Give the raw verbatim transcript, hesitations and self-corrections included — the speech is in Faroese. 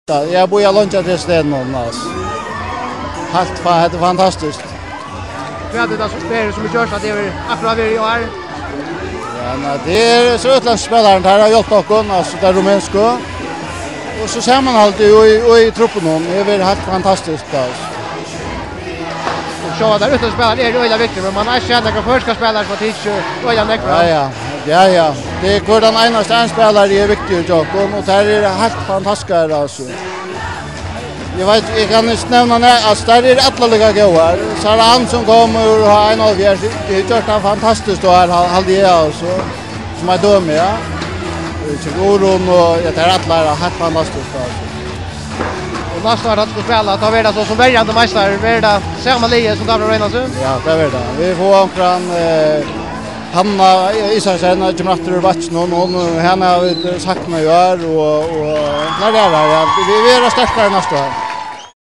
Ja, eg havi bíðað leingi eftir hesum degnum, altso. Heilt fa-, hetta er fantastiskt. Hvat er tað sum, tað er sum er gjørt at tað er akkurát verið í ár? Ja, nei, tað er so útlendskir spælarar, teir hava hjálpt okkum, altso, teir rumenskir. Og so samanhaldið í, í, í truppunum, tað er heilt fantastiskt, altso. Og sjálvandi teir útlendskir spælarar eru øgiliga viktigir, men man eigur at hava nakrar føroyskar spælarar sum tekur øgiliga nógv frá. Ja, ja. Ja, ja. Tað er hvør tann einasti ein spælari er viktigur hjá okkum, og teir eru heilt fantastiskir, altso. Eg veit, eg kann ikki nevna ne-, altso, teir eru allir líka góðir. Sara Hansen kom úr H einoghálvfjerðs, hevur gjørt tað fantastiskt, og her hal-, haldi eg, altso, sum eitt dømi, ja. Ikki Guðrun og, ja, teir allir eru heilt fantastiskt, altso. Og næsta ár, tá tit skulu spæla, tá verður tað so sum verjandi meistarar, verður tað sama liðið sum tá frá Roynasund? Ja, tað verður tað. Vit fáa onkran, eh, Hanna Isaksen, hon kemur aftur úr bakkinum, hon, hon, hana hava vit, eh, saknað í ár, og, og, nei, tað er tað, ja. Vit, vit verða sterkari næsta ár.